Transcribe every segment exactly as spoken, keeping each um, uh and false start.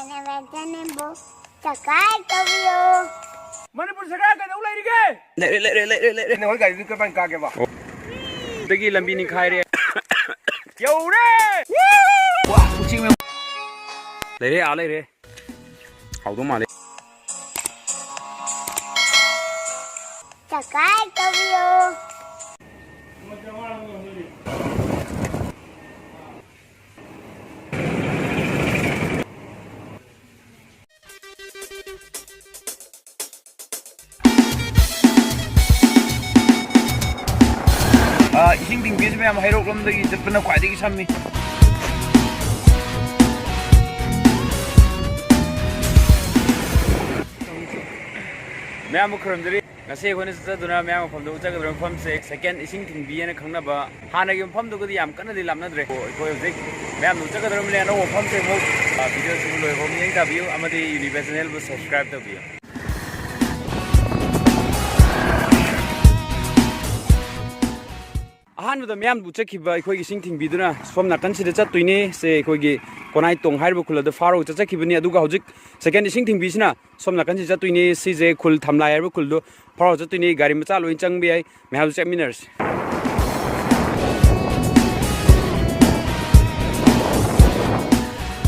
ꯅꯦꯕꯦꯇꯅꯦꯕꯨ subscribe ꯇꯧꯕꯤꯌꯨ꯫ ꯃꯅꯤꯄꯨꯔ ꯁꯔꯀꯥꯔ ꯀꯩꯗꯧ ꯂꯩꯔꯤꯒꯦ? ꯂꯩꯔꯦ, ꯂꯩꯔꯦ, ꯂꯩꯔꯦ, ꯂꯩꯔꯦ꯫ ꯅꯈꯣꯏ ꯒꯥꯔꯤꯗꯨ ꯀꯔꯝꯍꯥꯏꯅ ꯀꯥꯒꯦꯕ? ꯑꯣ꯫ ꯑꯗꯒꯤ ꯂꯝꯕꯤ ꯅꯤꯡꯈꯥꯏꯔꯦ꯫ ꯌꯧꯔꯦ! ꯋꯥ, ꯎꯆꯤ ꯃꯌꯥꯝ꯫ ꯂꯩꯔꯦ, ꯑꯥ ꯂꯩꯔꯦ꯫ ꯍꯥꯎꯗꯧ ꯃꯥꯜꯂꯦ꯫ ꯁꯕꯁꯀ꯭ꯔꯥꯏꯕ ꯇꯧꯕꯤꯌꯨ꯫ ꯑꯥ, ꯏꯁꯤꯡ ꯊꯤꯡꯕꯤꯁꯤ ꯃꯌꯥꯝ, ꯍꯩꯔꯣꯛꯂꯣꯝꯗꯒꯤ ꯆꯠꯄꯅ ꯈ꯭ꯋꯥꯏꯗꯒꯤ ꯁꯝꯃꯤ꯫ ꯃꯌꯥꯝꯕꯨ ꯈꯨꯔꯨꯝꯖꯔꯤ꯫ ꯉꯁꯤ ꯑꯩꯈꯣꯏꯅ ꯆꯠꯆꯗꯨꯅ ꯃꯌꯥꯝ ꯃꯐꯝꯗ ꯎꯠꯆꯒꯗꯧꯔꯤꯕ ꯃꯐꯝꯁꯦ ꯁꯦꯀꯦꯟ ꯏꯁꯤꯡ ꯊꯤꯡꯕꯤ ꯍꯥꯏꯅ ꯈꯪꯅꯕ, ꯍꯥꯟꯅꯒꯤ ꯃꯐꯝꯗꯨꯒꯗꯤ ꯌꯥꯝ ꯀꯟꯅꯗꯤ ꯂꯥꯞꯅꯗ꯭ꯔꯦ꯫ ꯑꯩꯈꯣꯏ ꯍꯧꯖꯤꯛ ꯃꯌꯥꯝꯗ ꯎꯠꯆꯒꯗꯧꯔꯤꯕꯅꯤ ꯑꯅꯧꯕ ꯃꯐꯝꯁꯦ ꯑꯃꯨꯛ꯫ ꯑꯥ, ꯚꯤꯗꯤꯑꯣꯁꯤ ꯂꯣꯏꯐꯥꯎ ꯃꯤꯠꯌꯦꯡ ꯇꯥꯕꯤꯌꯨ ꯑꯃꯗꯤ ꯌꯨꯅꯤꯚꯔꯁ ꯆꯦꯅꯦꯜꯕꯨ ꯁꯕꯁꯀ꯭ꯔꯥꯏꯕ ꯇꯧꯕꯤꯌꯨ꯫ ꯑꯍꯥꯟꯕꯗ ꯃꯌꯥꯝꯕꯨ ꯎꯠꯆꯈꯤꯕ ꯑꯩꯈꯣꯏꯒꯤ ꯏꯁꯤꯡ ꯊꯤꯡꯕꯤꯗꯨꯅ ꯁꯣꯝ ꯅꯥꯀꯟꯁꯤꯗ ꯆꯠꯇꯣꯏꯅꯤ꯫ ꯁꯦ ꯑꯩꯈꯣꯏꯒꯤ ꯀꯣꯅꯥꯏ ꯇꯣꯡ ꯍꯥꯏꯔꯤꯕ ꯈꯨꯜ ꯑꯗꯨ ꯐꯥꯎꯔꯒ ꯆꯠꯆꯈꯤꯕꯅꯤ꯫ ꯑꯗꯨꯒ ꯍꯧꯖꯤꯛ ꯁꯦꯀꯦꯟ ꯏꯁꯤꯡ ꯊꯤꯡꯕꯤꯁꯤꯅ ꯁꯣꯝ ꯅꯥꯀꯟꯁꯤ ꯆꯠꯇꯣꯏꯅꯤ꯫ ꯁꯤꯁꯦ ꯈꯨꯜ ꯊꯝꯂꯥꯏ ꯍꯥꯏꯔꯤꯕ ꯈꯨꯜꯗꯨ ꯐꯥꯎꯔꯒ ꯆꯠꯇꯣꯏꯅꯤ꯫ ꯒꯥꯔꯤ ꯃꯆꯥ ꯂꯣꯏ ꯆꯪꯕ ꯌꯥꯏ꯫ ꯃꯌꯥꯝꯁꯨ ꯆꯠꯃꯤꯟꯅꯔꯁꯤ꯫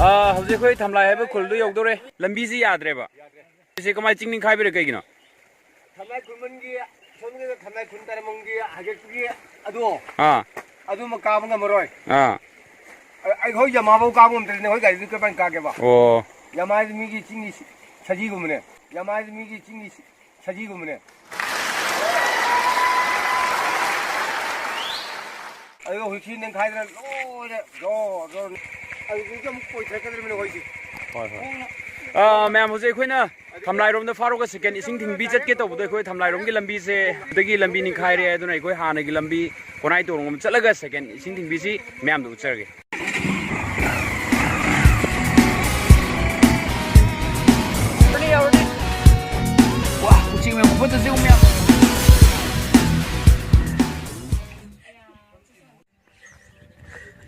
ꯑꯥ, ꯍꯧꯖꯤꯛ ꯑꯩꯈꯣꯏ ꯊꯝꯂꯥꯏ ꯍꯥꯏꯕ ꯈꯨꯜꯗꯨ ꯌꯧꯗꯧꯔꯦ꯫ ꯂꯝꯕꯤꯁꯤ ꯌꯥꯗ꯭ꯔꯦꯕ꯫ ꯁꯤ ꯀꯃꯥꯏ ꯆꯤꯡ ꯅꯤꯡꯈꯥꯏꯕꯤꯔꯦ ꯀꯩꯒꯤꯅꯣ? ꯊꯝꯂꯥꯏ ꯈꯨꯟꯃꯟꯒꯤ, ꯁꯣꯝꯒꯤꯗ ꯊꯝꯂꯥꯏ ꯈꯨꯟ ꯇꯥꯔꯃꯪꯒꯤ ꯍꯥꯏꯒꯠꯄꯒꯤ ꯑꯗꯣ, ꯑꯥ꯫ ꯑꯗꯨꯃ ꯀꯥꯕ ꯉꯝꯃꯔꯣꯏ꯫ ꯑꯥ꯫ ꯑ-, ꯑꯩꯈꯣꯏ ꯌꯥꯃꯥꯐꯧ ꯀꯥꯕ ꯉꯝꯗ꯭ꯔꯗꯤ ꯅꯈꯣꯏ ꯒꯥꯔꯤꯗꯨ ꯀꯃꯥꯏꯅ ꯀꯥꯒꯦꯕ? ꯑꯣ꯫ ꯌꯥꯃꯥ ꯍꯥꯏꯗꯤ ꯃꯤꯒꯤ ꯆꯤꯡꯒꯤ ꯁ-, ꯁꯖꯤꯒꯨꯝꯕꯅꯦ꯫ ꯌꯥꯃꯥ ꯍꯥꯏꯗꯤ ꯃꯤꯒꯤ ꯆꯤꯡꯒꯤ ꯁ-, ꯁꯖꯤꯒꯨꯝꯕꯅꯦ꯫ ꯑꯗꯨꯒ ꯍꯧꯖꯤꯛꯁꯤ ꯅꯤꯡꯈꯥꯏꯗꯅ ꯂꯣꯏꯅ ꯖꯣꯔ ꯖꯣꯔ꯫ ꯑꯗꯨꯗꯒꯤ ꯑꯃꯨꯛ ꯀꯣꯏꯊꯔꯛꯀꯗꯧꯔꯤꯕꯅꯤ ꯑꯩꯈꯣꯏꯁꯦ꯫ ꯍꯣꯏ, ꯍꯣꯏ꯫ ꯑꯥ, ꯃꯌꯥꯝ, ꯍꯧꯖꯤꯛ ꯑꯩꯈꯣꯏꯅ ꯊꯝꯂꯥꯏꯔꯣꯝꯗ ꯐꯥꯎꯔꯒ ꯁꯦꯀꯦꯟ ꯏꯁꯤꯡ ꯊꯤꯡꯕꯤ ꯆꯠꯀꯦ ꯇꯧꯕꯗꯣ, ꯑꯩꯈꯣꯏ ꯊꯝꯂꯥꯏꯔꯣꯝꯒꯤ ꯂꯝꯕꯤꯁꯦ, ꯑꯗꯒꯤ ꯂꯝꯕꯤ ꯅꯤꯡꯈꯥꯏꯔꯦ꯫ ꯑꯗꯨꯅ ꯑꯩꯈꯣꯏ ꯍꯥꯟꯅꯒꯤ ꯂꯝꯕꯤ ꯀꯣꯅꯥꯏ ꯇꯣꯡꯔꯣꯝ ꯆꯠꯂꯒ ꯁꯦꯀꯦꯟ ꯏꯁꯤꯡ ꯊꯤꯡꯕꯤꯁꯤ ꯃꯌꯥꯝꯗ ꯎꯠꯆꯔꯒꯦ꯫ ꯌꯧꯔꯅꯤ, ꯌꯧꯔꯅꯤ꯫ ꯋꯥ, ꯎꯆꯦꯛ ꯃꯌꯥꯝ, ꯃꯈꯣꯟ ꯇꯥꯁꯤ, ꯎꯆꯦꯛ ꯃꯌꯥꯝ꯫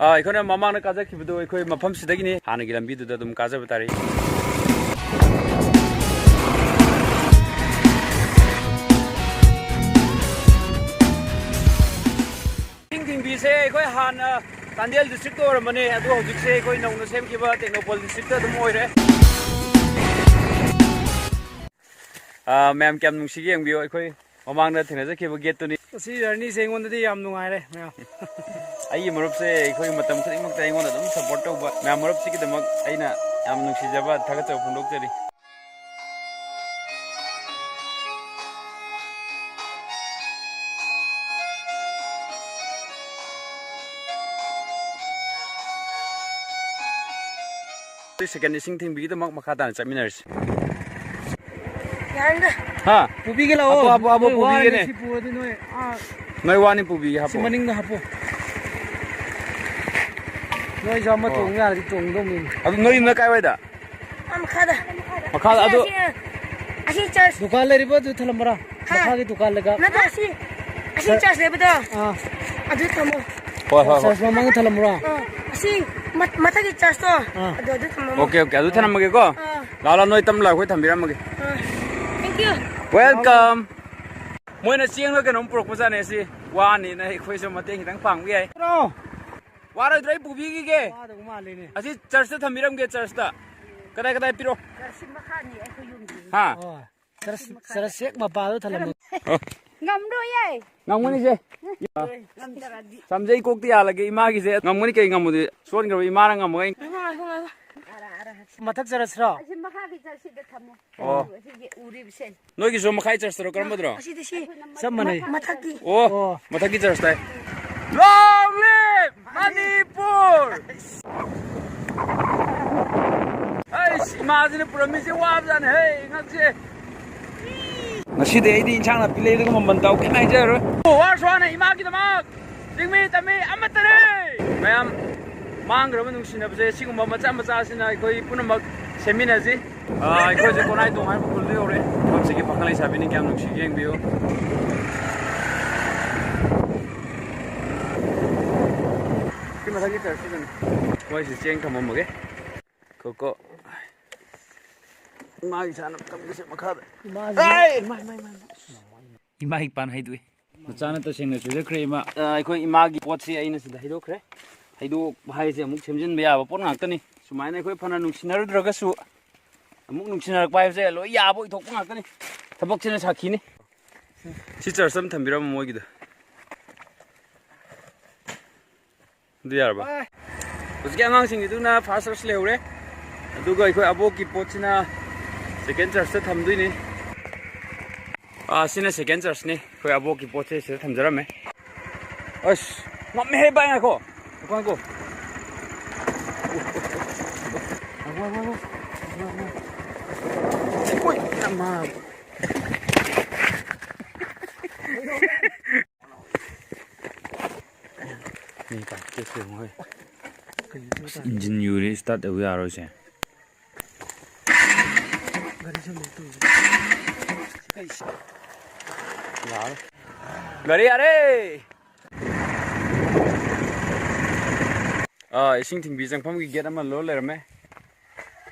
ꯑꯥ, ꯑꯩꯈꯣꯏꯅ ꯃꯃꯥꯡꯗ ꯀꯥꯖꯈꯤꯕꯗꯨ ꯑꯩꯈꯣꯏ ꯃꯐꯝꯁꯤꯗꯒꯤꯅꯤ꯫ ꯍꯥꯟꯅꯒꯤ ꯂꯝꯕꯤꯗꯨꯗ ꯑꯗꯨꯝ ꯀꯥꯖꯕ ꯇꯥꯔꯦ꯫ ꯏꯁꯤꯡ ꯊꯤꯡꯕꯤꯁꯦ ꯑꯩꯈꯣꯏ ꯍꯥꯟꯅ ꯆꯥꯟꯗꯦꯜ district ꯑꯣꯏꯔꯝꯕꯅꯦ, ꯑꯗꯣ ꯍꯧꯖꯤꯛꯁꯦ ꯑꯩꯈꯣꯏ ꯅꯧꯅ ꯁꯦꯝꯈꯤꯕ ꯇꯦꯡꯅꯧꯄꯜ district ꯑꯗꯨꯝ ꯑꯣꯏꯔꯦ꯫ ꯑꯥ, ꯃꯌꯥꯝ ꯀꯌꯥꯝ ꯅꯨꯡꯁꯤꯒꯦ ꯌꯦꯡꯕꯤꯌꯨ, ꯑꯩꯈꯣꯏ ꯃꯃꯥꯡꯗ ꯊꯦꯡꯅꯖꯈꯤꯕ gate ꯇꯨꯅꯤ꯫ ꯉꯁꯤ journey ꯁꯦ ꯑꯩꯉꯣꯟꯗꯗꯤ ꯌꯥꯝ ꯅꯨꯡꯉꯥꯏꯔꯦ, ꯃꯌꯥꯝ꯫ ꯑꯩꯒꯤ ꯃꯔꯨꯞꯁꯦ ꯑꯩꯈꯣꯏꯒꯤ ꯃꯇꯝ ꯈꯨꯗꯤꯡꯃꯛꯇ ꯑꯩꯉꯣꯟꯗ ꯑꯗꯨꯝ support ꯇꯧꯕ ꯃꯌꯥꯝ ꯃꯔꯨꯞꯁꯤꯒꯤꯗꯃꯛ ꯑꯩꯅ ꯌꯥꯝ ꯅꯨꯡꯁꯤꯖꯕ ꯊꯥꯒꯠꯆꯕ ꯐꯣꯡꯗꯣꯛꯆꯔꯤ꯫ Second ꯏꯁꯤꯡ ꯊꯤꯡꯕꯤꯒꯤꯗꯃꯛ ꯃꯈꯥ ꯇꯥꯅ ꯆꯠꯃꯤꯟꯅꯔꯁꯤ꯫ ꯌꯥꯔꯦꯗ꯫ ꯍꯥ? ꯄꯨꯕꯤꯒꯦ ꯂꯥꯛꯑꯣ꯫ ꯍꯥꯄꯣ, ꯍꯥꯄꯣ, ꯍꯥꯄꯣ, ꯅꯣꯏ ꯋꯥꯔꯗꯤ ꯄꯨꯕꯤꯒꯦꯅꯦ꯫ ꯁꯤ ꯄꯨꯔꯗꯤ ꯅꯣꯏ, ꯑꯥ, ꯅꯣꯏ ꯋꯥꯅꯤ, ꯄꯨꯕꯤꯒꯦ, ꯁꯤ ꯍꯥꯄꯣ꯫ ꯃꯅꯤꯡꯗ ꯍꯥꯄꯣ꯫ ꯅꯣꯏꯁꯨ ꯑꯃ ꯑꯣ꯫ ꯇꯣꯡ ꯌꯥꯔꯗꯤ ꯇꯣꯡꯗꯧꯅꯤꯅꯦ꯫ ꯑꯗꯨ ꯅꯣꯏ ꯌꯨꯝꯅ ꯀꯥꯏꯋꯥꯏꯗ? ꯑꯥ, ꯃꯈꯥꯗ꯫ ꯃꯈꯥꯗ ꯑꯗꯨ ꯑꯁꯤ, ꯑꯁꯤ, ꯑꯁꯤ church꯫ ꯗꯨꯀꯥꯟ ꯂꯩꯔꯤꯕ ꯑꯗꯨ ꯊꯅꯝꯃꯔꯥ? ꯍꯥ? ꯃꯈꯥꯒꯤ ꯗꯨꯀꯥꯟ ꯂꯩꯒ꯫ ꯅꯠꯇꯦ, ꯑꯁꯤ, ꯑꯁꯤ ꯁ-, church ꯂꯩꯕꯗꯣ꯫ ꯑꯥ꯫ ꯑꯗꯨ ꯊꯝꯃꯣ꯫ ꯍꯣꯏ, ꯍꯣꯏ, ꯍꯣꯏ꯫ Church ꯃꯃꯥꯡꯗ ꯊꯅꯝꯃꯔꯥ? ꯑꯥ, ꯑꯁꯤ ꯃꯠ-, ꯃꯊꯛꯀꯤ church ꯇꯣ꯫ ꯑꯥ꯫ ꯑꯗꯨ, ꯑꯗꯨ ꯊꯝꯃꯝꯃꯣ꯫ Okay, okay, ꯑꯗꯨ ꯊꯅꯝꯃꯒꯦꯀꯣ꯫ ꯑꯥ꯫ ꯂꯥꯛꯑꯣ, ꯂꯥꯛꯑꯣ, ꯅꯣꯏ ꯇꯞꯅ ꯂꯥꯛꯑꯣ, ꯑꯩꯈꯣꯏ ꯊꯝꯕꯤꯔꯝꯃꯒꯦ꯫ ꯑꯥ꯫ Thank you꯫ Welcome꯫ ꯃꯣꯏꯅ ꯆꯦꯡꯂ ꯀꯩꯅꯣꯝ ꯄꯨꯔꯛꯄꯖꯥꯠꯅꯦ, ꯑꯁꯤ ꯋꯥꯅꯤꯅ ꯑꯩꯈꯣꯏꯁꯨ ꯃꯇꯦꯡ ꯈꯤꯇꯪ ꯄꯥꯡꯕ ꯌꯥꯏ꯫ ꯀꯩꯅꯣ? ꯋꯥꯔꯣꯏꯗ꯭ꯔꯣ? ꯑꯩ ꯄꯨꯕꯤꯈꯤꯒꯦ꯫ ꯋꯥꯗꯧ ꯃꯥꯜꯂꯦꯅꯦ꯫ ꯑꯁꯤ church ꯇ ꯊꯝꯕꯤꯔꯝꯒꯦ, church ꯇ꯫ ꯀꯗꯥꯏ, ꯀꯗꯥꯏ ꯄꯤꯔꯣ? Church ꯃꯈꯥꯅꯤ ꯑꯩꯈꯣꯏ ꯌꯨꯝꯗꯤ꯫ ꯍꯥ? ꯑꯣ꯫ Church, church ꯍꯦꯛ ꯃꯄꯥꯗ ꯊꯝꯂꯝꯃꯣ꯫ ꯉꯝꯔꯣꯏꯌꯦ꯫ ꯉꯝꯒꯅꯤꯁꯦ꯫ ꯉꯝꯗ꯭ꯔꯗꯤ꯫ ꯆꯝꯖꯩ ꯀꯣꯛꯇ ꯌꯥꯜꯂꯒꯦ ꯏꯃꯥꯒꯤꯁꯦ꯫ ꯉꯝꯒꯅꯤ, ꯀꯩ ꯉꯝꯃꯣꯏꯗꯣꯏ? ꯁꯣꯟꯈ꯭ꯔꯕ ꯏꯃꯥꯅ ꯉꯝꯃꯣꯏ꯫ ꯉꯥꯏꯈꯣ, ꯉꯥꯏꯈꯣ, ꯉꯥꯏꯈꯣ꯫ ꯃꯊꯛ ꯆꯔꯁꯤꯔꯣ? ꯑꯁꯤ ꯃꯈꯥꯒꯤ church ꯁꯤꯗ ꯊꯝꯃꯣ꯫ ꯑꯣ꯫ ꯑꯁꯤꯒꯤ ꯎꯔꯤꯕꯁꯦ꯫ ꯅꯣꯏꯒꯤꯁꯨ ꯃꯈꯥꯏ church ꯇꯔꯣ, ꯀꯔꯝꯕꯗꯅꯣ? ꯑꯁꯤꯗ ꯁꯤ ꯆꯞ ꯃꯥꯟꯅꯩ꯫ ꯃ-, ꯃꯊꯛꯀꯤ꯫ ꯑꯣ, ꯑꯣ꯫ ꯃꯊꯛꯀꯤ church ꯇꯥꯏ꯫ Long live Manipur! ꯑꯩꯁ, ꯏꯃꯥꯁꯤꯅ ꯄꯨꯔꯝꯃꯤꯁꯦ ꯋꯥꯕꯖꯥꯠꯅꯤ, ꯍꯦ, ꯉꯛꯁꯦ꯫ ꯉꯁꯤꯗꯤ ꯑꯩꯗꯤ ꯏꯟꯁꯥꯡ ꯅꯥꯄꯤ ꯂꯩꯔꯒ ꯃꯃꯜ ꯇꯥꯎ ꯀꯩꯝ ꯍꯥꯏꯖꯔꯔꯣꯏ꯫ ꯋꯥꯔꯁꯨ ꯋꯥꯅ ꯏꯃꯥꯒꯤꯗꯃꯛ ꯆꯤꯡꯃꯤ ꯇꯝꯃꯤ ꯑꯃꯠꯇꯅꯤ꯫ ꯃꯌꯥꯝ, ꯃꯥꯡꯈ꯭ꯔꯕ ꯅꯨꯡꯁꯤꯅꯕꯁꯦ ꯁꯤꯒꯨꯝꯕ ꯃꯆꯥ ꯃꯆꯥꯁꯤꯅ ꯑꯩꯈꯣꯏ ꯄꯨꯝꯅꯃꯛ ꯁꯦꯝꯃꯤꯟꯅꯁꯤ꯫ ꯑꯥ, ꯑꯩꯈꯣꯏꯁꯦ ꯀꯣꯅꯥꯏ ꯇꯣꯡ ꯍꯥꯏꯕ ꯈꯨꯜꯗ ꯌꯧꯔꯦ꯫ ꯃꯐꯝꯁꯤꯒꯤ ꯄꯥꯈꯪ ꯂꯩꯁꯥꯕꯤꯅ ꯀꯌꯥꯝ ꯅꯨꯡꯁꯤꯒꯦ ꯌꯦꯡꯕꯤꯌꯨ꯫ ꯃꯊꯪꯒꯤ ꯆꯔꯆꯁꯤꯗꯅꯤ꯫ ꯃꯣꯏꯁꯤ ꯆꯦꯡ ꯊꯝꯃꯝꯃꯒꯦ꯫ ꯀꯣ ꯀꯣ꯫ ꯏꯃꯥꯒꯤ ꯁꯥꯟꯅ ꯊꯝꯕꯁꯦ ꯃꯈꯥꯗ꯫ ꯏꯃꯥꯁꯤ ꯑꯩ! ꯏꯃꯥ, ꯏꯃꯥ, ꯏꯃꯥ, ꯏꯃꯥ꯫ ꯏꯃꯥꯒꯤ ꯄꯥꯟ ꯍꯩꯗꯣꯛꯏ꯫ ꯃꯆꯥꯅ ꯇꯁꯦꯡꯅ ꯁꯣꯏꯖꯈ꯭ꯔꯦ, ꯏꯃꯥ꯫ ꯑ, ꯑꯩꯈꯣꯏ ꯏꯃꯥꯒꯤ ꯄꯣꯠꯁꯤ ꯑꯩꯅ ꯁꯤꯗ ꯍꯩꯗꯣꯛꯈ꯭ꯔꯦ꯫ ꯍꯩꯗꯣꯛꯄ ꯍꯥꯏꯁꯦ ꯑꯃꯨꯛ ꯁꯦꯝꯖꯤꯟꯕ ꯌꯥꯕ ꯄꯣꯠ ꯉꯥꯛꯇꯅꯤ꯫ ꯁꯨꯃꯥꯏꯅ ꯑꯩꯈꯣꯏ ꯐꯅ ꯅꯨꯡꯁꯤꯅꯔꯨꯗ꯭ꯔꯒꯁꯨ, ꯑꯃꯨꯛ ꯅꯨꯡꯁꯤꯅꯔꯛꯄ ꯍꯥꯏꯕꯁꯦ ꯂꯣꯏ ꯌꯥꯕ ꯑꯣꯏꯊꯣꯛꯄ ꯉꯥꯛꯇꯅꯤ꯫ ꯊꯕꯛꯁꯤꯅ ꯁꯥꯈꯤꯅꯤ꯫ ꯁꯤ ꯆꯔꯆ ꯑꯃ ꯊꯝꯕꯤꯔꯝꯃꯣ ꯃꯣꯏꯒꯤꯗ꯫ ꯑꯗꯨ ꯌꯥꯔꯕ? ꯍꯧꯖꯤꯛꯀꯤ ꯑꯉꯥꯡꯁꯤꯡꯒꯤꯗꯨꯅ ꯐꯥꯔꯁ ꯆꯔꯆ ꯂꯩꯍꯧꯔꯦ꯫ ꯑꯗꯨꯒ ꯑꯩꯈꯣꯏ ꯑꯕꯣꯛꯀꯤ ꯄꯣꯠꯁꯤꯅ ꯁꯦꯀꯦꯟ ꯆꯔꯆꯇ ꯊꯝꯗꯣꯏꯅꯤ꯫ ꯑꯥ, ꯁꯤꯅ ꯁꯦꯀꯦꯟ ꯆꯔꯆꯅꯤ꯫ ꯑꯩꯈꯣꯏ ꯑꯕꯣꯛꯀꯤ ꯄꯣꯠꯁꯦ ꯁꯤꯗ ꯊꯝꯖꯔꯝꯃꯦ꯫ ꯑꯁ, ꯉꯝꯃꯦꯍꯦ ꯚꯥꯏ, ꯉꯥꯏꯈꯣ꯫ ꯉꯥꯏꯈꯣ, ꯉꯥꯏꯈꯣ꯫ ꯉꯥꯏꯈꯣ, ꯉꯥꯏꯈꯣ, ꯉꯥꯏꯈꯣ꯫ ꯎꯏ, ꯏꯃꯥ꯫ ꯃꯤ ꯄꯥꯏꯞꯇ ꯊꯦꯡꯉꯣꯏ꯫ ꯏꯟꯖꯤꯟ ꯌꯨꯔꯤ ꯏꯁꯇꯥꯔꯠ ꯇꯧꯕ ꯌꯥꯔꯣꯏꯁꯦ꯫ ꯒꯥꯔꯤ ꯌꯥꯔꯦ꯫ ꯑꯥ, ꯏꯁꯤꯡ ꯊꯤꯡꯕꯤ ꯆꯪꯐꯝꯒꯤ ꯒꯦꯠ ꯑꯃ ꯂꯣꯜ ꯂꯩꯔꯝꯃꯦ꯫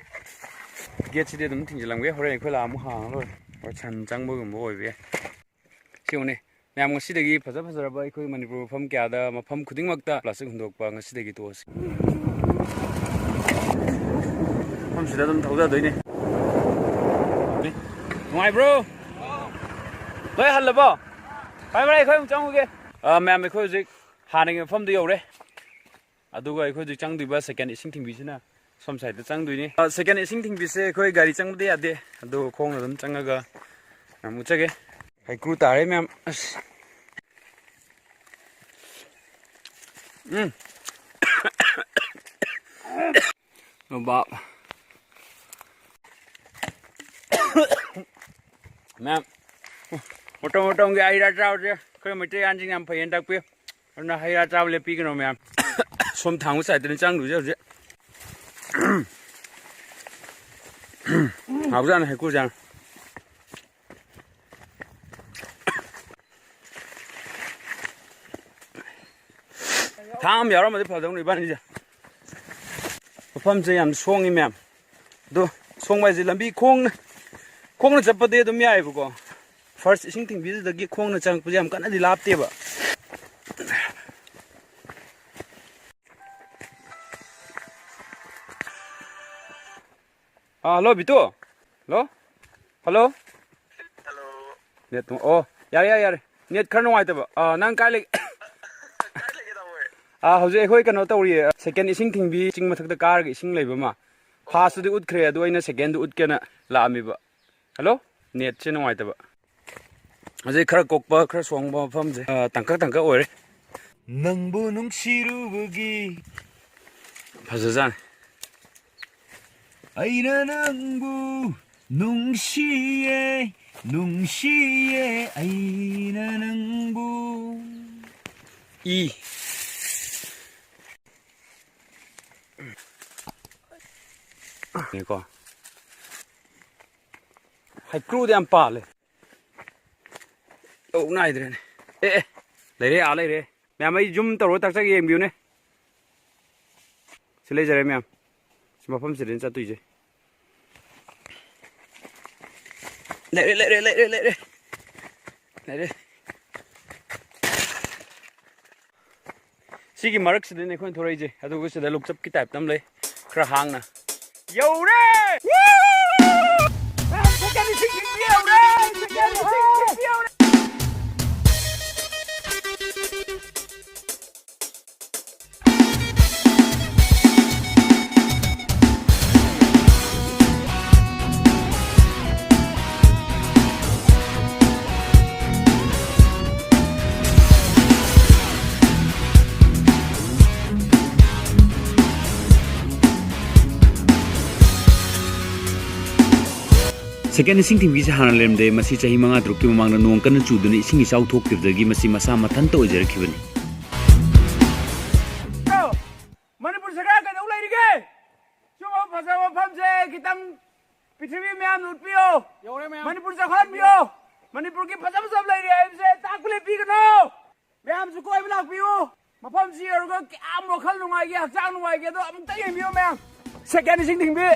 ꯒꯦꯠꯁꯤꯗꯤ ꯑꯗꯨꯝ ꯊꯤꯡꯖꯤꯜꯂꯝꯒꯦ, ꯍꯣꯔꯦꯟ ꯑꯩꯈꯣꯏ ꯂꯥꯛꯑ ꯑꯃꯨꯛ ꯍꯥꯡꯉ ꯂꯣꯏꯔꯦ꯫ ꯍꯣꯏ, ꯁꯟ ꯆꯪꯕꯒꯨꯝꯕ ꯑꯣꯏꯕ ꯌꯥꯏ꯫ ꯁꯤ ꯌꯦꯡꯉꯨꯅꯦ ꯃꯌꯥꯝ, ꯉꯁꯤꯗꯒꯤ ꯐꯖ ꯐꯖꯔꯕ ꯑꯩꯈꯣꯏ ꯃꯅꯤꯄꯨꯔ ꯃꯐꯝ ꯀꯌꯥꯗ, ꯃꯐꯝ ꯈꯨꯗꯤꯡꯃꯛꯇ ꯄ꯭ꯂꯥꯁꯇꯤꯛ ꯍꯨꯟꯗꯣꯛꯄ ꯉꯁꯤꯗꯒꯤ ꯇꯣꯛꯑꯁꯤ꯫ ꯃꯐꯝꯁꯤꯗ ꯑꯗꯨꯝ ꯊꯧꯖꯗꯣꯏꯅꯦ꯫ ꯅꯨꯡꯉꯥꯏꯕ꯭ꯔꯣ? ꯂꯣꯏ ꯍꯜꯂꯕꯣ? ꯐꯔꯦ, ꯐꯔꯦ, ꯑꯩꯈꯣꯏ ꯑꯃꯨꯛ ꯆꯪꯉꯨꯒꯦ꯫ ꯑ, ꯃꯌꯥꯝ, ꯑꯩꯈꯣꯏ ꯍꯧꯖꯤꯛ ꯍꯥꯟꯅꯒꯤ ꯃꯐꯝꯗ ꯌꯧꯔꯦ꯫ ꯑꯗꯨꯒ ꯑꯩꯈꯣꯏ ꯍꯧꯖꯤꯛ ꯆꯪꯗꯣꯏꯕ ꯁꯦꯀꯦꯟ ꯏꯁꯤꯡ ꯊꯤꯡꯕꯤꯁꯤꯅ ꯁꯣꯝ ꯁꯥꯏꯗꯇ ꯆꯪꯗꯣꯏꯅꯤ꯫ ꯑ, ꯁꯦꯀꯦꯟ ꯏꯁꯤꯡ ꯊꯤꯡꯕꯤꯁꯦ ꯑꯩꯈꯣꯏ ꯒꯥꯔꯤ ꯆꯪꯕꯗꯤ ꯌꯥꯗꯦ, ꯑꯗꯣ ꯈꯣꯡꯅ ꯑꯗꯨꯝ ꯆꯪꯉꯒ ꯌꯥꯝ ꯎꯠꯆꯒꯦ꯫ ꯍꯩꯀ꯭ꯔꯨ ꯇꯥꯔꯦ ꯃꯌꯥꯝ꯫ ꯑꯁ꯫ ꯎꯝ꯫ ꯅꯣꯕꯥꯞ꯫ ꯃꯌꯥꯝ, ꯃꯇꯝ ꯃꯇꯝꯒꯤ ꯍꯩ ꯔꯥ ꯆꯥꯕꯁꯦ ꯑꯩꯈꯣꯏ ꯃꯩꯇꯩ ꯑꯍꯟꯁꯤꯡꯅ ꯌꯥꯝ ꯐꯩꯌꯦꯅ ꯇꯥꯛꯄꯤ꯫ ꯑꯗꯨꯅ ꯍꯩ ꯔꯥ ꯆꯥꯕ ꯂꯦꯞꯄꯤꯒꯅꯣ ꯃꯌꯥꯝ꯫ ꯁꯣꯝ ꯊꯥꯡꯕ ꯁꯥꯏꯗꯅꯤ ꯆꯪꯗꯣꯏꯁꯦ ꯍꯧꯖꯤꯛ꯫ ꯍꯥꯎꯖꯥꯠꯅꯤ ꯍꯩꯀ꯭ꯔꯨꯁꯦ ꯌꯥꯝ꯫ ꯊꯥꯡ ꯌꯥꯎꯔꯝꯃꯗꯤ ꯐꯗꯧꯅꯤ ꯏꯕꯥꯅꯤꯁꯦ꯫ ꯃꯐꯝꯁꯦ ꯌꯥꯝ ꯁꯣꯡꯉꯤ ꯃꯌꯥꯝ꯫ ꯑꯗꯣ ꯁꯣꯡꯕ ꯍꯥꯏꯁꯦ ꯂꯝꯕꯤ ꯈꯣꯡꯅ, ꯈꯣꯡꯅ ꯆꯠꯄꯗꯤ ꯑꯗꯨꯝ ꯌꯥꯏꯑꯕꯀꯣ꯫ ꯐꯥꯔꯁ ꯏꯁꯤꯡ ꯊꯤꯡꯕꯤꯗꯨꯗꯒꯤ ꯈꯣꯡꯅ ꯆꯪꯉꯛꯄꯁꯦ ꯌꯥꯝ ꯀꯟꯅꯗꯤ ꯂꯥꯞꯇꯦꯕ꯫ ꯑꯥ, ꯍꯜꯂꯣ ꯕꯤꯇꯨ꯫ ꯍꯜꯂꯣ꯫ ꯍꯜꯂꯣ꯫ ꯍꯜꯂꯣ꯫ ꯅꯦꯠ ꯅꯨꯡ-, ꯑꯣ, ꯌꯥꯔꯦ, ꯌꯥꯔꯦ, ꯌꯥꯔꯦ꯫ ꯅꯦꯠ ꯈꯔ ꯅꯨꯡꯉꯥꯏꯇꯕ꯫ ꯑꯥ, ꯅꯪ ꯀꯥꯏ ꯂꯩ-, ꯀꯥꯏ ꯂꯩꯒꯦ, ꯇꯥꯃꯣ? ꯑꯥ, ꯍꯧꯖꯤꯛ ꯑꯩꯈꯣꯏ ꯀꯩꯅꯣ ꯇꯧꯔꯤꯌꯦ, ꯁꯦꯀꯦꯟ ꯏꯁꯤꯡ ꯊꯤꯡꯕꯤ ꯆꯤꯡ ꯃꯊꯛꯇ ꯀꯥꯔꯒ ꯏꯁꯤꯡ ꯂꯩꯕ ꯑꯃ꯫ ꯐꯥꯔꯁꯇꯨꯗꯤ ꯎꯠꯈ꯭ꯔꯦ, ꯑꯗꯨ ꯑꯩꯅ ꯁꯦꯀꯦꯟꯗꯨ ꯎꯠꯀꯦꯅ ꯂꯥꯛꯑꯝꯃꯤꯕ꯫ ꯍꯜꯂꯣ? ꯅꯦꯠꯁꯦ ꯅꯨꯡꯉꯥꯏꯇꯕ꯫ ꯍꯧꯖꯤꯛ ꯈꯔ ꯀꯣꯛꯄ, ꯈꯔ ꯁꯣꯡꯕ ꯃꯐꯝꯁꯦ, ꯑ, ꯇꯥꯡꯀꯛ ꯇꯥꯡꯀꯛ ꯑꯣꯏꯔꯦ꯫ ꯅꯪꯕꯨ ꯅꯨꯡꯁꯤꯔꯨꯕꯒꯤ ꯐꯖꯖꯥꯠꯅꯤ꯫ ꯑꯩꯅ ꯅꯪꯕꯨ ꯅꯨꯡꯁꯤꯌꯦ, ꯅꯨꯡꯁꯤꯌꯦ ꯑꯩꯅ ꯅꯪꯕꯨ꯫ ꯏ꯫ ꯅꯤꯀꯣ꯫ ꯍꯩꯀ꯭ꯔꯨꯗ ꯌꯥꯝ ꯄꯥꯜꯂꯦ꯫ ꯂꯧ ꯅꯥꯏꯗ꯭ꯔꯦꯅꯦ꯫ ꯑꯦ, ꯑꯦ, ꯂꯩꯔꯦ, ꯑꯥ ꯂꯩꯔꯦ꯫ ꯃꯌꯥꯝ, ꯑꯩ ꯖꯨꯝ ꯇꯧꯔꯒ ꯇꯥꯛꯆꯒꯦ, ꯌꯦꯡꯕꯤꯌꯨꯅꯦ꯫ ꯁꯤ ꯂꯩꯖꯔꯦ ꯃꯌꯥꯝ꯫ ꯁꯤ ꯃꯐꯝꯁꯤꯗꯅꯤ ꯆꯠꯇꯣꯏꯁꯦ꯫ ꯂꯩꯔꯦ, ꯂꯩꯔꯦ, ꯂꯩꯔꯦ, ꯂꯩꯔꯦ꯫ ꯂꯩꯔꯦ꯫ ꯁꯤꯒꯤ ꯃꯔꯛꯁꯤꯗꯅꯦ ꯑꯩꯈꯣꯏꯅ ꯊꯣꯔꯛꯏꯁꯦ, ꯑꯗꯨꯒ ꯁꯤꯗ ꯂꯣꯛꯆꯞꯀꯤ ꯇꯥꯏꯞꯇ ꯑꯃ ꯂꯩ, ꯈꯔ ꯍꯥꯡꯅ꯫ ꯌꯧꯔꯦ! ꯌꯧꯔꯦ! ꯁꯦꯀꯦꯟ ꯏꯁꯤꯡ ꯊꯤꯡꯕꯤꯁꯦ ꯍꯥꯟꯅ ꯂꯩꯔꯝꯗꯦ꯫ ꯃꯁꯤ ꯆꯍꯤ ꯃꯉꯥ ꯇꯔꯨꯛꯀꯤ ꯃꯃꯥꯡꯗ ꯅꯣꯡ ꯀꯟꯅ ꯆꯨꯗꯨꯅ ꯏꯁꯤꯡ ꯏꯆꯥꯎ ꯊꯣꯛꯈꯤꯕꯗꯒꯤ ꯃꯁꯤ ꯃꯁꯥ ꯃꯊꯟꯇ ꯑꯣꯏꯖꯔꯛꯈꯤꯕꯅꯤ꯫ ꯃꯅꯤꯄꯨꯔ ꯁꯔꯀꯥꯔ ꯀꯩꯗꯧ ꯂꯩꯔꯤꯒꯦ? ꯁꯤꯒꯨꯝꯕ ꯐꯖꯕ ꯃꯐꯝꯁꯦ ꯈꯤꯇꯪ ꯄ꯭ꯔꯤꯊꯤꯕꯤ ꯃꯌꯥꯝꯗ ꯎꯠꯄꯤꯌꯣ꯫ ꯌꯧꯔꯦ ꯃꯌꯥꯝ꯫ ꯃꯅꯤꯄꯨꯔ ꯆꯥꯎꯈꯠꯍꯟꯕꯤꯌꯣ꯫ ꯃꯅꯤꯄꯨꯔꯒꯤ ꯐꯖ ꯐꯖꯕ ꯂꯩꯔꯤ ꯍꯥꯏꯕꯁꯦ ꯇꯥꯛꯄ ꯂꯦꯞꯄꯤꯒꯅꯣ꯫ ꯃꯌꯥꯝꯁꯨ ꯀꯣꯏꯕ ꯂꯥꯛꯄꯤꯌꯨ꯫ ꯃꯐꯝꯁꯤ ꯌꯧꯔꯒ ꯀꯌꯥꯝ ꯋꯥꯈꯜ ꯅꯨꯡꯉꯥꯏꯒꯦ, ꯍꯛꯆꯥꯡ ꯅꯨꯡꯉꯥꯏꯒꯦ, ꯑꯗꯣ ꯑꯃꯨꯛꯇ ꯌꯦꯡꯕꯤꯌꯨ ꯃꯌꯥꯝ꯫ ꯁꯦꯀꯦꯟ ꯏꯁꯤꯡ ꯊꯤꯡꯕꯤ꯫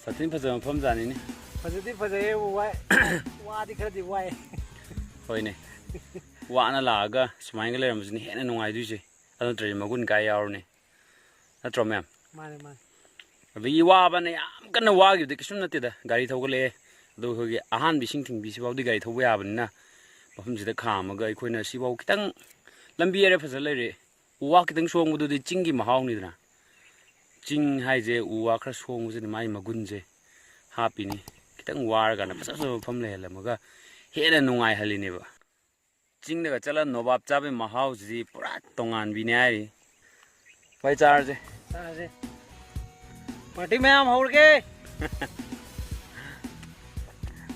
ꯁꯥꯊꯤꯅ ꯐꯖꯕ ꯃꯐꯝ ꯖꯥꯠꯅꯤꯅꯦ꯫ ꯐꯖꯗꯤ ꯐꯖꯩꯌꯦꯕꯨ ꯋꯥꯏ꯫ ꯋꯥꯗꯤ ꯈꯔꯗꯤ ꯋꯥꯏ꯫ ꯍꯣꯏꯅꯦ꯫ ꯋꯥꯅ ꯂꯥꯛꯑꯒ ꯁꯨꯃꯥꯏꯅꯒ ꯂꯩꯔꯝꯕꯁꯤꯅ ꯍꯦꯟꯅ ꯅꯨꯡꯉꯥꯏꯗꯣꯏꯁꯦ꯫ ꯑꯗꯨ ꯅꯠꯇ꯭ꯔꯗꯤ ꯃꯒꯨꯟ ꯀꯥꯏ ꯌꯥꯎꯔꯅꯤ꯫ ꯅꯠꯇ꯭ꯔꯣ ꯃꯌꯥꯝ? ꯃꯥꯅꯦ, ꯃꯥꯅꯦ꯫ ꯑꯗꯒꯤ ꯋꯥꯕꯅ ꯌꯥꯝ ꯀꯟꯅ ꯋꯥꯈꯤꯕꯗꯤ ꯀꯩꯁꯨꯝ ꯅꯠꯇꯦꯗ꯫ ꯒꯥꯔꯤ ꯊꯧꯒꯠꯂꯛꯑꯦ꯫ ꯑꯗꯨ ꯑꯩꯈꯣꯏꯒꯤ ꯑꯍꯥꯟꯕ ꯏꯁꯤꯡ ꯊꯤꯡꯕꯤꯁꯤꯐꯥꯎꯗꯤ ꯒꯥꯔꯤ ꯊꯧꯕ ꯌꯥꯕꯅꯤꯅ ꯃꯐꯝꯁꯤꯗ ꯈꯥꯝꯃꯒ ꯑꯩꯈꯣꯏꯅ ꯁꯤꯐꯥꯎ ꯈꯤꯇꯪ ꯂꯝꯕꯤ ꯑꯔꯦ ꯐꯖ ꯂꯩꯔꯦ꯫ ꯎ ꯋꯥ ꯈꯤꯇꯪ ꯁꯣꯡꯕꯗꯨꯗꯤ ꯆꯤꯡꯒꯤ ꯃꯍꯥꯎꯅꯤꯗꯅ꯫ ꯆꯤꯡ ꯍꯥꯏꯁꯦ ꯎ ꯋꯥ ꯈꯔ ꯁꯣꯡꯕꯁꯤꯅ ꯃꯥꯒꯤ ꯃꯒꯨꯟꯁꯦ ꯍꯥꯞꯄꯤꯅꯤ꯫ ꯈꯤꯇꯪ ꯋꯥꯔꯀꯥꯟꯗ ꯐꯖ ꯐꯖꯕ ꯃꯐꯝ ꯂꯩꯍꯜꯂꯝꯃꯒ ꯍꯦꯟꯅ ꯅꯨꯡꯉꯥꯏꯍꯜꯂꯤꯅꯦꯕ꯫ ꯆꯤꯡꯗꯒ ꯆꯠꯂ ꯅꯣꯕꯥꯞ ꯆꯥꯕꯒꯤ ꯃꯍꯥꯎꯁꯤꯗꯤ ꯄꯨꯔꯥ ꯇꯣꯉꯥꯟꯕꯤꯅꯦ ꯍꯥꯏꯔꯤ꯫ ꯚꯥꯏ, ꯆꯥꯔꯁꯦ꯫ ꯆꯥꯔꯁꯦ꯫ ꯄꯥꯔꯇꯤ ꯃꯌꯥꯝ ꯍꯧꯔꯒꯦ꯫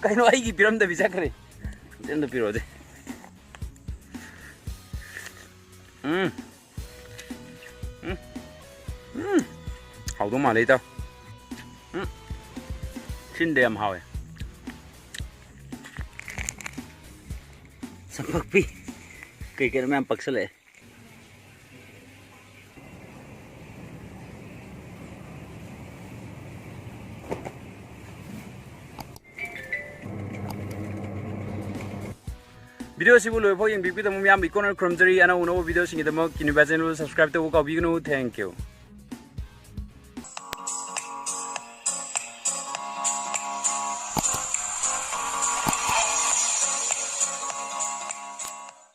ꯀꯩꯅꯣ, ꯑꯩꯒꯤ ꯄꯤꯔꯝꯗꯕꯤ ꯆꯠꯈ꯭ꯔꯦ꯫ ꯑꯝꯇ ꯄꯤꯔꯛꯑꯣꯁꯦ꯫ ꯎꯝ꯫ ꯎꯝ꯫ ꯎꯝ꯫ ꯍꯥꯎꯗꯧ ꯃꯥꯜꯂꯦ, ꯏꯇꯥꯎ꯫ ꯎꯝ꯫ ꯁꯤꯟꯗꯦ, ꯌꯥꯝ ꯍꯥꯎꯋꯦ꯫ ꯁꯝꯄꯛꯄꯤ꯫ ꯀꯩ ꯀꯩꯅꯣ ꯃꯌꯥꯝ ꯄꯛꯁꯜꯂꯛꯑꯦ꯫ ꯚꯤꯗꯤꯑꯣꯁꯤꯕꯨ ꯂꯣꯏꯐꯥꯎ ꯌꯦꯡꯕꯤꯕꯒꯤꯗꯃꯛ ꯃꯌꯥꯝꯕꯨ ꯏꯀꯣꯟꯅ ꯈꯨꯔꯨꯝꯖꯔꯤ꯫ ꯑꯅꯧ ꯑꯅꯧꯕ ꯚꯤꯗꯤꯑꯣꯁꯤꯡꯒꯤꯗꯃꯛ ꯀꯤꯅꯤꯕꯥ ꯆꯦꯅꯦꯜ ꯁꯕꯁꯀ꯭ꯔꯥꯏꯕ ꯇꯧꯕ ꯀꯥꯎꯕꯤꯒꯅꯨ꯫ Thank you꯫